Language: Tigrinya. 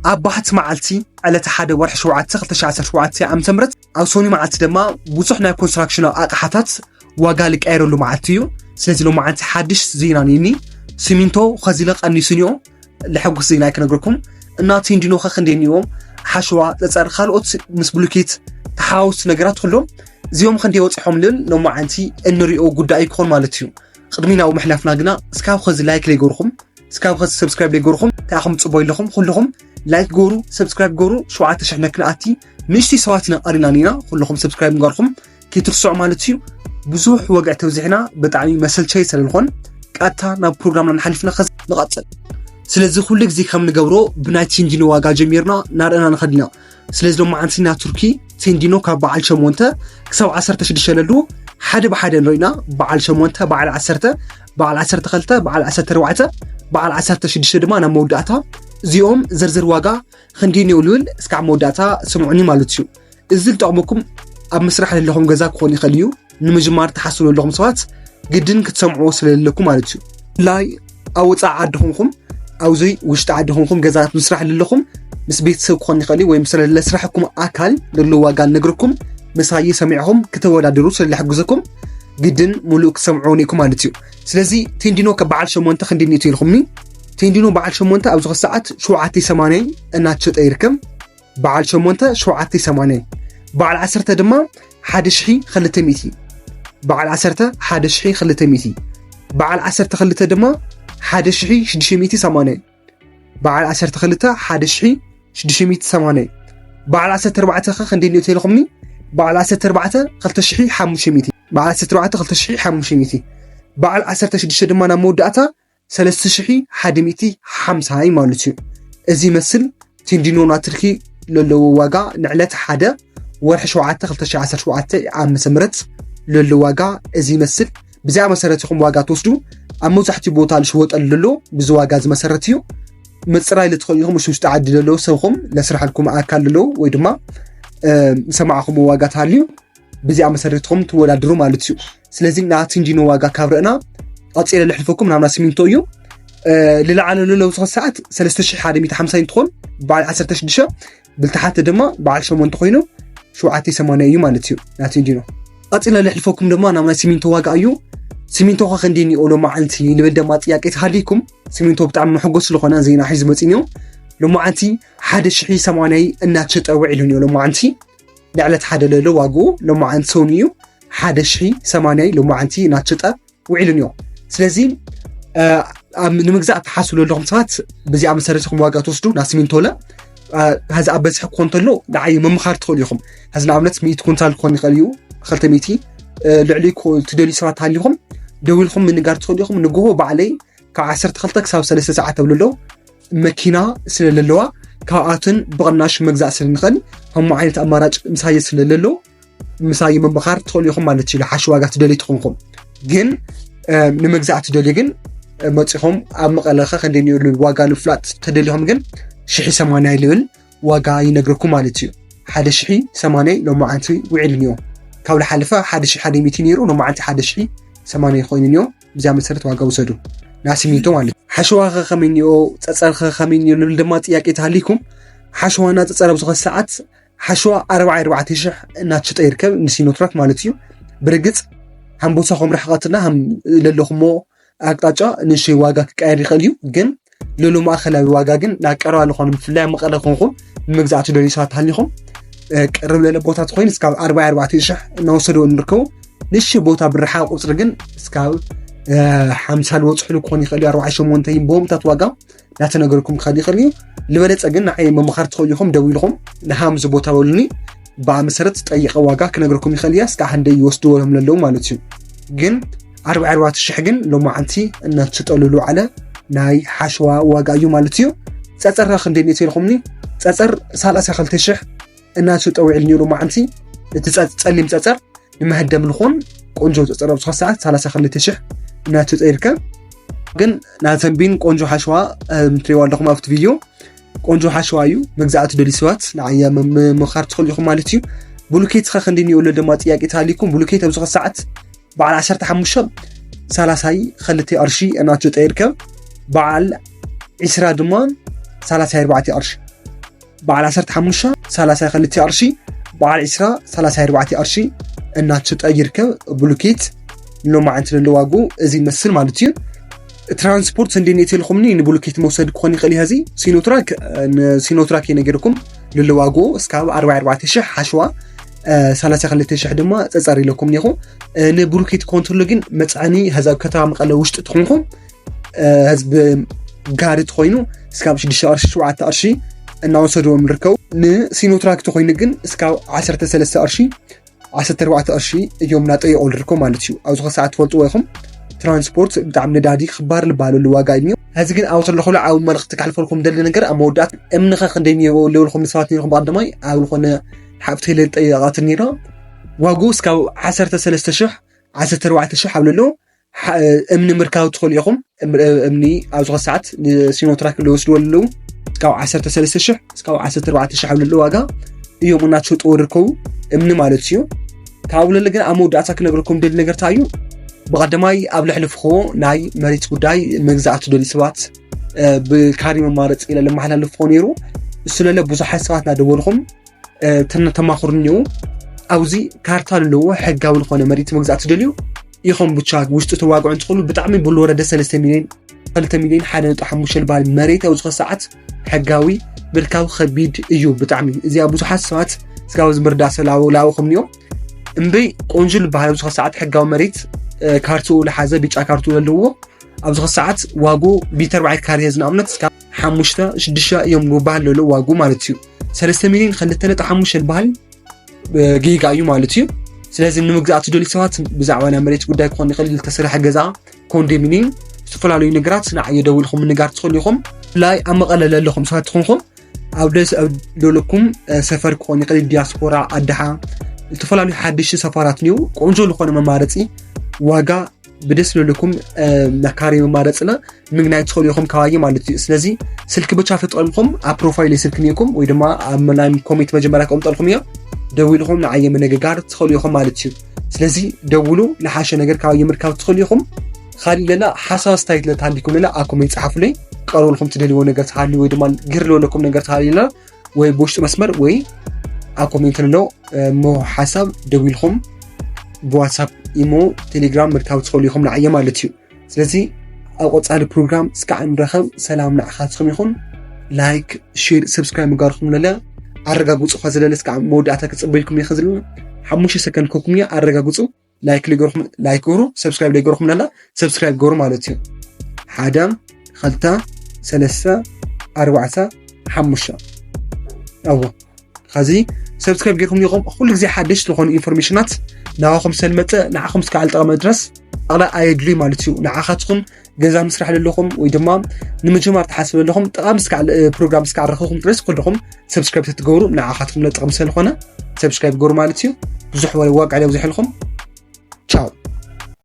ኣብ ባሕቲ መዓልቲ ዕለተ ሓደ ወርሒ ሸውዓተ ክልተ ሺሕ ዓሰርተ ሸውዓተ ዓመተ ምህረት ኣብ ሶኒ መዓልቲ ድማ ብዙሕ ናይ ኮንስትራክሽን ኣቕሓታት ዋጋ ዝቀየረሉ መዓልቲ እዩ። ስለዚ ሎማዓንቲ ሓድሽ ዜና እኒኒ። ሲሚንቶ ኸዚ ኢለ ቀኒሱ እኒኦ። ለሐጉስ ዜና ክነግረኩም እና ቴንዲኖ ኸ ክንደይ እኒኦ? ሓሸዋ፣ ፀፀር፣ ካልኦት ምስ ብሉኬት ተሓዋወስቲ ነገራት ኩሎም እዚኦም ክንደይ ወፂሖም ልብል ሎማዓንቲ እንሪኦ ጉዳይ ክኾን ማለት እዩ። ቅድሚ ናብኡ ምሕላፍና ግና እስካብ ኸዚ ላይክ ለይገርኹም፣ እስካብ ኸዚ ሰብስክራይብ ለይገርኹም ተኣኹም ፅቦ ኣለኹም። ኩልኹም ላይክ ገሩ፣ ሰብስክራይብ ገሩ። ሸውዓተ ሽሕ ነክንኣቲ ንእሽተይ ሰባት ኢና ቀሪና ኒና። ኩልኹም ሰብስክራይብ ንገርኹም ክትርስዑ ማለት እዩ። ብዙሕ ወግዒ ተብዚሕና ብጣዕሚ መሰልቸይ ስለዝኾን ቀጥታ ናብ ፕሮግራምና ንሓሊፍና ኸዚ ንቐፅል። ስለዚ ኩሉ ግዜ ከም ንገብሮ ብናይ ቴንዲኖ ዋጋ ጀሚርና ናርእና ንኸድና። ስለዚ ሎማዓንቲ ናይ ቱርኪ ቴንዲኖ ካብ በዓል ሸሞንተ ክሳብ ዓሰርተ ሽዱሽተ ለሉ ሓደ ብሓደ ንሪእና። በዓል ሸሞንተ፣ በዓል ዓሰርተ፣ በዓል ዓሰርተ ክልተ፣ በዓል ዓሰርተ ኣርባዕተ፣ በዓል ዓሰርተ ሽዱሽተ ድማ ናብ መወዳእታ። እዚኦም ዝርዝር ዋጋ ክንደይ እኒኦ ልብል እስካብ መወዳእታ ስምዑኒ ማለት እዩ። እዚ ዝጠቕመኩም ኣብ ምስራሕ ዘለኹም ገዛ ክኾን ይኽእል እዩ። ንምጅማር ትሓስቡ ዘለኹም ሰባት ግድን ክትሰምዕዎ ስለዘለኩም ማለት እዩ። ብፍላይ ኣብ ወፃኢ ዓዲ ኹንኩም፣ ኣብዚ ውሽጢ ዓዲ ኹንኩም ገዛ ምስራሕ ዘለኹም ምስ ቤተሰብ ክኾን ይኽእል እዩ፣ ወይም ስለ ለስራሕኩም ኣካል ዘሎ ዋጋ ንነግረኩም ምሳይ ሰሚዕኹም ክተወዳድሩ ስለ ዝሕግዘኩም ግድን ሙሉእ ክትሰምዕዎ ኒኩም ማለት እዩ። ስለዚ ቴንዲኖ ከ በዓል ሸሞንተ ክንደይ ኒቱ ኢልኩምኒ? ቴንዲኖ በዓል ሸሞንተ ኣብዚ ሰዓት ሸውዓተ ሰማንያ እናተሸጠ ይርከብ። በዓል ሸሞንተ ሸውዓተ ሰማንያ፣ በዓል ዓሰርተ ድማ ሓደ ሽሒ ክልተ ሚእቲ፣ በዓል ዓሰርተ ሓደ ሽሒ ክልተ ሚእቲ፣ በዓል ዓሰርተ ክልተ ድማ ሓደ ሽሒ ሽዱሽተ ሚእቲ ሰማንያ፣ በዓል ዓሰርተ ክልተ ሓደ ሽሒ ሽዱሽተ ሚእቲ ሰማንያ። በዓል ዓሰርተ ኣርባዕተ ኸ ክንደይ ኒኦ ኢልኩምኒ? በዓል ዓሰርተ ኣርባዕተ ክልተ ሽሒ ሓሙሽተ ሚእቲ፣ በዓል ዓሰርተ ኣርባዕተ ክልተ ሽሒ ሓሙሽተ ሚእቲ፣ በዓል ዓሰርተ ሽዱሽተ ድማ ናብ መወዳእታ ሰለስተ ሽሒ ሓደ ሚእቲ ሓምሳ እዩ ማለት እዩ። እዚ ይመስል ቴንዲኖ ናይ ቱርኪ ለለዎ ዋጋ ንዕለት ሓደ ወርሒ ሸውዓተ ክልተ ሽሕ ዓሰርተ ሸውዓተ ዓመተ ምህረት ለሎ ዋጋ እዚ ይመስል። ብዚኣ መሰረት ኢኹም ዋጋ ትወስዱ። ኣብ መብዛሕትኡ ቦታ ዝሽወጠሉ ዘሎ ብዚ ዋጋ እዚ መሰረት እዩ። ምፅራይ ልትኽእሉ ኢኹም። ምስ ውሽጢ ዓዲ ለለዉ ሰብኹም ለስራሕልኩም ኣካል ለለዉ ወይ ድማ፣ እ፣ ዝሰማዕኹም ዋጋ ተሃልዩ ብዚኣ መሰረት ኢኹም ትወዳድሩ ማለት እዩ። ስለዚ ናይ ቴንዲኖ ዋጋ ካብ ርኢና ቀፂለ ልሕልፈኩም ናብና ሲሚንቶ እዩ። እ፣ ልለዓለ ለሎ ኣብዚ ሰዓት ሰለስተ ሽሕ ሓደ ሚእቲ ሓምሳ እንትኾን በዓል ዓሰርተ ሽዱሽተ ብልተሓተ ድማ በዓል ሸሞንተ ኮይኑ ሸውዓተ ሰማንያ እዩ ማለት እዩ ናይ ቴንዲኖ። ቀፂለ ልሕልፈኩም ድማ ናብ ናይ ሲሚንቶ ዋጋ እዩ። ሲሚንቶ ኸ ክንደይ ኒኦ ሎማዓንቲ ልብል ድማ ጥያቄ ተሃልይኩም፣ ሲሚንቶ ብጣዕሚ መሐጎስ ዝኾነ ዜና ሒዙ መፂኡ ኒኦ። ሎማዓንቲ ሓደ ሽሒ ሰማንያ እናተሸጠ ውዒሉ ኒኦ። ሎማዓንቲ ንዕለት ሓደ ለሎ ዋግኡ ሎማዓንቲ ሰውኒ እዩ ሓደ ሽሒ ሰማንያ ሎማዓንቲ እናተሸጠ ውዒሉ ኒኦ። ስለዚ፣ እ፣ ኣብ ንምግዛእ ትሓስቡ ዘለኹም ሰባት ብዚኣ መሰረት ኢኹም ዋጋ ትወስዱ። ናይ ሲሚንቶ ለ፣ እ፣ ሀዚ ኣብ በዝሒ ክኾን እንተሎ ንዓይ ምምኻር ትኽእሉ ኢኹም። ሀዚ ንኣብነት ሚእቲ ኩንታል ክኾን ይኽእል እዩ፣ ክልተ ሚእቲ፣ እ፣ ልዕሊ ክኾ-፣ ትደልዩ ሰባት ተሃሊኹም ደዊልኩም ምንጋር ትኽእሉ ኢኹም። ንግሆ ባዕለይ ካብ ዓሰርተ ክልተ ክሳብ ሰለስተ ሰዓት ተብሉ ኣለዉ መኪና ስለ ዘለዋ ካብኣትን ብቕናሽ መግዛእ ስለ ንኽእል ከምኡ ዓይነት ኣማራጭ ምሳየ ስለ ለሎ ምሳይ ምምኻር ትኽእሉ ኢኹም ማለት እዩ። ሓሽ ዋጋ ትደልዩ ትኾንኩም ግን፣ እ፣ ንምግዛእ ትደልዩ ግን፣ እ፣ መፂኹም ኣብ መቐለኸ ክንደይ ንብሉ ዋጋ ንምፍላጥ ተደሊኹም ግን ሽሒ ሰማንያ ልብል ዋጋ ይነግረኩም ማለት እዩ። ሓደ ሽሒ ሰማንያ ሎማዓንቲ ውዒሉ ኒኦ። ካብ ዝሓለፈ ሓደ ሽሒ ሓደ ሚእቲ ነይሩ፣ ሎማዓንቲ ሓደ ሽሒ ሰማንያ ኮይኑ ኒኦ። ብዚኣ መሰረት ዋጋ ውሰዱ። ናይ ሲሚንቶ ማለት እዩ። ሓሸዋ ኸ ከመይ ኒኦ፣ ፀፀር ኸ ከመይ ኒኦ ልብል ድማ ጥያቄ ተሃሊኩም፣ ሓሸዋና ፀፀር ኣብዚ ኸዚ ሰዓት ሓሸዋ ኣርባዓ ኣርባዕተ ሽሕ እናተሸጠ ይርከብ፣ ንሲኖትራክ ማለት እዩ። ብርግፅ ሃምቦሳ ከም ርሕቐትና ሃም ለለኹሞ ኣቅጣጫ ንእሽተይ ዋጋ ክቀየር ይኽእል እዩ፣ ግን ልሉ ማእኸላዊ ዋጋ ግን ናብ ቀረባ ዝኾነ ብፍላይ ኣብ መቐለ ኮንኩም ንምግዛእ ትደልዩ ሰባት ተሃሊኹም፣ እ፣ ቅርብ ለለ ቦታት ኮይኑ እስካብ ኣርባዓ ኣርባዕተ ሽሕ እናወሰድዎ ንርከቡ። ንእሽተይ ቦታ ብርሓቕ ቁፅሪ ግን እስካብ፣ እ፣ ሓምሳ ዝበፅሕሉ ክኾን ይኽእል እዩ፣ ኣርባዓ ሸሞንተ ቦምታት ዋጋ እናተነገርኩም ክኸድ ይኽእል እዩ። ዝበለፀ ግን ንዓይ ምምኻር ትኽእሉ ኢኹም፣ ደዊልኹም ንሃምዚ ቦታ በሉኒ፣ ብኣ መሰረት ጠይቐ ዋጋ ክነግረኩም ይኽእል እየ። እስካብ ክንደይ ይወስድዎ እዮም ለለዉ ማለት እዩ። ግን ኣርባዓ ኣርባዕተ ሽሕ ግን ሎማዓንቲ እናተሸጠሉ ዝውዓለ ናይ ሓሸዋ ዋጋ እዩ ማለት እዩ። ፀፀር ኸ ክንደይ ኒኦ ኢልኩምኒ? ፀፀር ሰላሳ ክልተ ሽሕ እናተሸጠ ውዒሉ ኒኡ ሎማዓንቲ። እቲ ፀ-፣ ፀሊም ፀፀር ንመሀደም ዝኾን ቆንጆ ፀፀር ኣብዚ ሰዓት ሰላሳ ክልተ ሽሕ እናተሸጠ ይርከብ። ግን ናተን ቢን ቆንጆ ሓሸዋ፣ እ፣ ምትሪዋ ኣለኹም ኣብቲ ቪድዮ ቆንጆ ሓሸዋ እዩ። መግዛእቲ ደልዩ ሰባት ንዓያ ም-፣ ም-፣ ምምኻር ትኽእሉ ኢኹም ማለት እዩ። ብሉኬት ኸ ክንደይ ኒኦ ድማ ጥያቄ ተሃሊኩም፣ ብሉኬት ኣብዚ ሰዓት በዓል ዓሰርተ ሓሙሽተ ሰላሳ ክልተ ቅርሺ እናተሸጠ ይርከብ። በዓል ዒስራ ድማ ሰላሳ ኣርባዕተ ቅርሺ። በዓል ዓሰርተ ሓሙሽተ ሰላሳ ክልተ ቅርሺ፣ በዓል ዕስራ ሰላሳ ኣርባዕተ ቅርሺ እናተሸጠ ይርከብ። ብሉኬት ሎማዓንቲ ዘሎ ዋግኡ እዚ ይመስል ማለት እዩ። ትራንስፖርት እንዴት ነው የተልኩምኒ ንብሉኬት መውሰድ ክኾን ይኽእል ይኸዚ ሲኖትራክ ንሲኖትራክ የነገርኩም ልለዋጎ እስካብ ኣርባዓ ኣርባዕተ ሽሕ ሓሽዋ ሰላሳ ክልተ ሽሕ ድማ ጸጸር ኢለኩም ኔኹ። ንብሉኬት ኮንትሮል ግን መጽዓኒ ህዛብ ከተማ መቐለ ውሽጢ ትኾንኩም ህዝብ ጋሪ ትኾይኑ እስካብ ሽዱሽተ ቅርሺ ሸውዓተ ቅርሺ እናወሰድዎም ንርከቡ። ንሲኖትራክ ተኾይኑ ግን እስካብ ዓሰርተ ሰለስተ ቅርሺ ዓሰርተ ኣርባዕተ ቅርሺ እዮም ናጠየቑ ዝርከቡ ማለት እዩ። ኣብዚ ኸ ሰዓት ትፈልጥዎ ኢኹም። ትራንስፖርት ብጣዕሚ ነዳዲ ክባር ልባለሉ ዋጋ እዩ። ሕዚ ግን ኣብ ዘለኹሉ ዓብ መልእኽቲ ካሕልፈልኩም ደሊ ነገር ኣብ መወዳእት እምንኸ ክንደይ እኒኦ ልብልኩም ሰባት ነርኩም ብቐደማይ ኣብ ዝኾነ ሓብቲ ለጠየቓት ነራ ዋጉ እስካብ ዓሰርተ ሰለስተ ሽሕ ዓሰርተ ኣርባዕተ ሽሕ ኣብ ለሎ እምኒ ምርካብ ትኽእሉ ኢኹም። እምኒ ኣብዚ ሰዓት ንሲኖትራክ ዝወስድዎ ኣለዉ እስካብ ዓሰርተ ሰለስተ ሽሕ እስካብ ዓሰርተ ኣርባዕተ ሽሕ ኣብ ለሎ ዋጋ እዮም እናተሸጥዎ ዝርከቡ እምኒ ማለት እዩ። ካብ ለለ ግን ኣብ መወዳእታ ክነግረኩም ደሊ ነገር እንታይ እዩ? ብቐደማይ ኣብ ልሕልፍኹ ናይ መሬት ጉዳይ መግዛእቲ ደሊ ሰባት ብካሪ መማረፂ ኢለ ለመሓላልፍኹ ነይሩ። እሱ ለለ ብዙሓት ሰባት እናደወልኹም ተማኽሩ እኒኡ ኣብዚ ካርታ ኣለዎ ሕጋዊ ዝኾነ መሬት መግዛእ ትደልዩ ኢኹም ብቻ ውሽጡ ተዋግዑ እንትኽእሉ ብጣዕሚ ብልወረደ ሰለስተ ሚሊዮን ክልተ ሚሊዮን ሓደ ነጥቢ ሓሙሽተ ልባል መሬት ኣብዚ ሰዓት ሕጋዊ ምርካብ ከቢድ እዩ ብጣዕሚ። እዚኣ ብዙሓት ሰባት ስጋብ ዝምርዳ ሰላው ላውኹም እኒኦ እምበይ ቆንጆ ልበሃል ኣብዚ ሰዓት ሕጋዊ መሬት ካርትኡ ለሓዘ ቢጫ ካርትኡ ዘለዎ ኣብዚ ሰዓት ዋጉ ቢተር ባይት ካርየ ዝንኣብነት እስካብ ሓሙሽተ ሽዱሽተ እዮም ዝበሃል ዘሎ ዋጉ ማለት እዩ። ሰለስተ ሚሊዮን ክልተ ነጥቢ ሓሙሽተ ዝበሃል ጌጋ እዩ ማለት እዩ። ስለዚ ንምግዛእ ትደልዩ ሰባት ብዛዕባ ናይ መሬት ጉዳይ ክኾን ይኽእል ዝተሰርሐ ገዛ ኮንዶሚኒየም ዝተፈላለዩ ነገራት ንዓየ ደዊልኩም ምንጋር ትኽእሉ ኢኹም። ብፍላይ ኣብ መቐለ ለለኹም ሰባት ትኾንኩም ኣብ ደስ ኣብ ደለኩም ሰፈር ክኾን ይኽእል ዲያስፖራ ኣድሓ ዝተፈላለዩ ሓደሽቲ ሰፈራት እኒው ቆንጆ ዝኾነ መማረፂ ዋጋ ብደስ ለለኩም መካሪ መማረፅና ምግናይ ትኽእሉ ኢኹም ካባየ ማለት እዩ። ስለዚ ስልኪ ብቻ ተጠቐምኩም ኣብ ፕሮፋይል ስልኪ ኒኩም ወይ ድማ ኣብ ናይ ኮሜንት መጀመርያ ከቕምጠልኩም እዮ ደዊልኹም ንዓየ ምንግጋር ትኽእሉ ኢኹም ማለት እዩ። ስለዚ ደውሉ ንሓሸ ነገር ካባየ ምርካብ ትኽእሉ ኢኹም። ካሊእ ለላ ሓሳብ ኣስተያየት ለተሃሊኩም ለላ ኣብ ኮሜንት ጸሓፉለይ። ቀርብልኩም ትደልይዎ ነገር ተሃልዩ ወይ ድማ ግር ለለኩም ነገር ተሃልዩ ለላ ወይ ብውሽጢ መስመር ወይ ኣብ ኮሜንት ለሎ እሞ ሓሳብ ደዊልኩም ብዋትሳፕ ኢሞ ቴሌግራም ምርካብ ትኽእሉ ኢኹም ንዓየ ማለት እዩ። ስለዚ ኣብ ቆጻሊ ፕሮግራም እስካዕ ንረኸብ። ሰላም ንዓኻትኩም ይኹን። ላይክ ሼር ሰብስክራይብ ምግባርኩም ለለ ኣረጋግጹ ኸ ዘለለ እስካዕ መወዳእታ ክጽበይኩም እየ ኸዝል ሓሙሽተ ሰከንድ ከኩም እየ ኣረጋግጹ። ላይክ ሊገርኩም ላይክ ገሩ ሰብስክራይብ ሊገርኩም ለላ ሰብስክራይብ ገሩ ማለት እዩ። ሓደ ኸልተ ሰለስተ ኣርባዕተ ሓሙሽተ ኣዎ ኸዚ ሰብስክራይብ ጌርኩም ዲኹም ኩሉ ግዜ ሓደሽ ዝኾኑ ኢንፎርሜሽናት ናባኹም ሰልመፀ ንዓኹም እስካዕ ልጠቐመ ድረስ ጠቕላ ኣየድልዩ ማለት እዩ። ንዓኻትኩም ገዛ ምስራሕ ለለኹም ወይ ድማ ንምጅማር ትሓስብ ለለኹም ጠቓሚ እስካዕ ፕሮግራም እስካዕ ረኽብኩም ድረስ ኩልኹም ሰብስክራይብ ተትገብሩ ንዓኻትኩም ለጠቕሚ ስለዝኾነ ሰብስክራይብ ገሩ ማለት እዩ። ብዙሕ ወረ ዋቃዕ ለብዝሕልኩም ቻው።